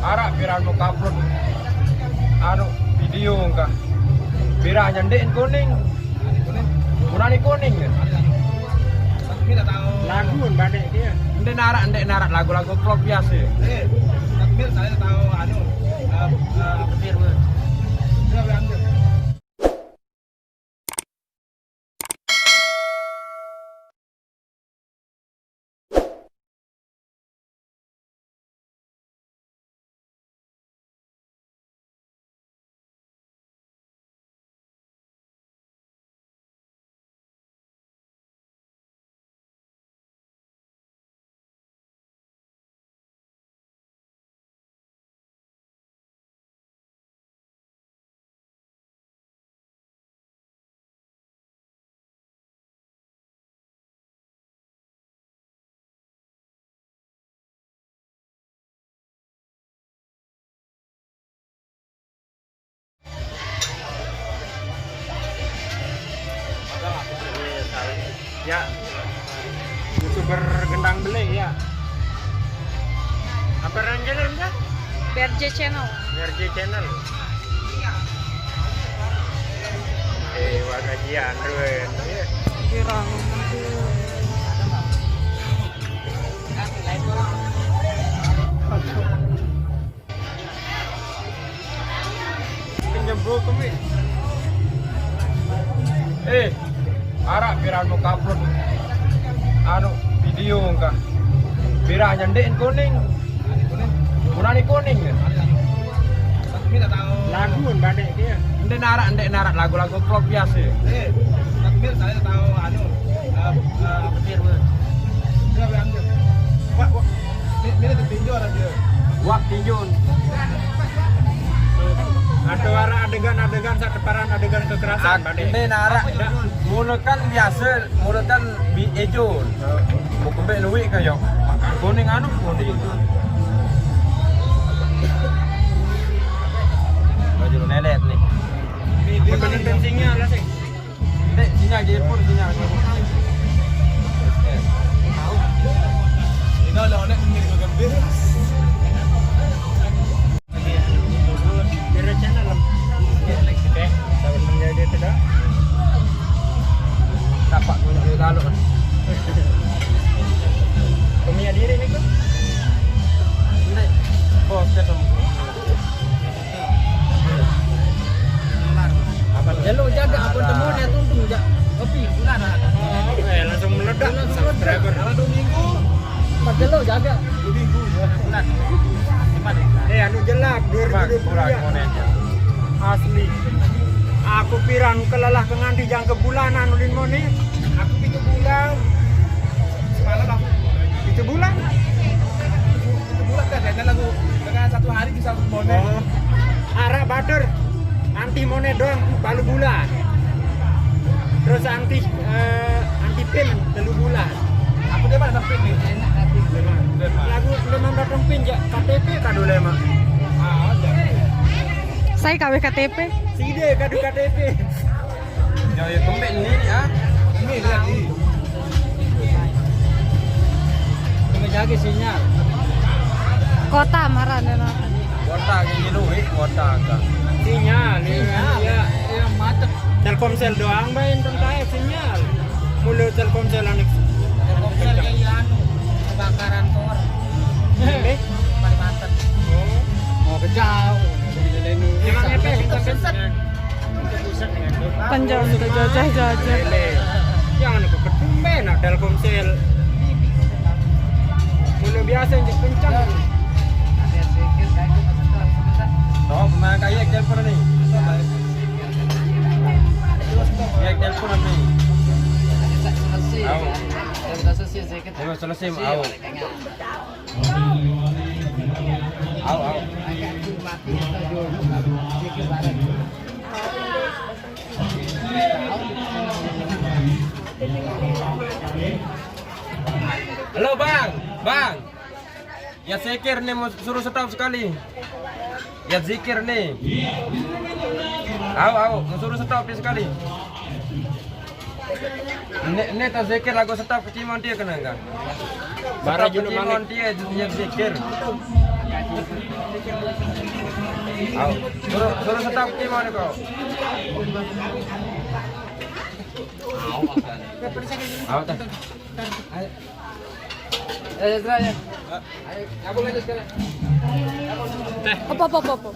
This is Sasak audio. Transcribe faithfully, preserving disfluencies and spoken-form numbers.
Araq piran mau upload anu video engka. Piran nyendek kuning. Kuning. Kuning ya? Lagu badek dia. Ndek narak, ndek narak lagu-lagu vlog biasa. Eh, tapi saya tahu anu, eh, eh, petir, weh. Dia ambil. Ya, youtuber gendang beli ya. Apa ranjel ya? B R J Channel. B R J Channel. Eh, warna jian, Ruen. Girang. Pinjam buku, Mi. Eh, araq piran mau upload anu video engka. Piran nyendek kuning. Kuning, kuning ya? Lagu badek dia. Ndek narak, ndek narak lagu-lagu vlog biasa. Eh, tapi saya tahu anu, eh, eh, petir, weh. Dia ambil. Wah, wah. Ini, ini tinju ada dia. Wah, tinju. Atau araq adegan-adegan saq teparan adegan kekerasan, Pak Dek? Ndek narak. Mula kan biasa, mula kan bi-, ejo. Mau kembali luwik ke yo. Makan kuning anu kuning. Baju lelet nih. Ini penting sinyal lah sih. Nek, sinyal dia pun sinyal. Ini ada anak ini juga gembira. Kira channel lah. Oke, sabar menjadi tidak. Tapak guna dia lalu. Pemia diri ni tu. Nek, bos ketemu. Jelo jaga apa temu dia tuntung jak. Kopi, bukan. Eh, langsung meledak subscriber. Kalau dua minggu. Pas jelo jaga. Dua minggu. Bulan. Eh, anu jelap, dua ribu dua puluh kurang ya. Asli. Aku piran kelelah ke nganti jangke bulanan ulin mone. Aku pitu bulan. Semalam aku. Pitu bulan? Pitu bulan kan, dan lagu dengan satu hari bisa mone. Oh. Araq batur, anti mone doang, balu bulan. Terus anti, eh, anti pin, telu bulan. Aku dia mana pin nih? Lagu dia mana datang pin, jak K T P kado lemaq. Ah, ada. Saya kawin K T P. Side kado K T P. Ya, ya, kembali ni, ah. Ini dia ni. Kena jaga sinyal. Kota marah ni, no. Kota ni, lu, eh, kota ke? Sinyal, ni, sinyal. Ya, ya, macet. Telkomsel doang, main tentang sinyal. Mulu Telkomsel anik. Telkomsel kayak anu, kebakaran tower. Eh? Kalimantan. Oh. Oh, kejauh. Emang apa? Kita pesan. Panjang minta jajah-jajah. Jangan aku ketumben, nah, Telkomsel. Mulu biasa yang kencang. Oh, pemain kayak telepon ni. Ya, telepon ni. Tahu. Selesai, saya kata. Selesai, mau. Au, au. Halo, Bang. Bang. Ya, zikir nih, mau suruh stop sekali. Ya, zikir nih. Au, au, mau suruh stop nih sekali. Nek, nek tak zikir lagu stop keciman dia kena enggak? Bara stop julu keciman malik. Dia, dia zikir. Ayo, suruh, suruh stop tim mana kau? Ayo, teh. Ayo, ayo, Zra, ya. Ayo, aku lagi sekarang. Apa, apa, apa, apa.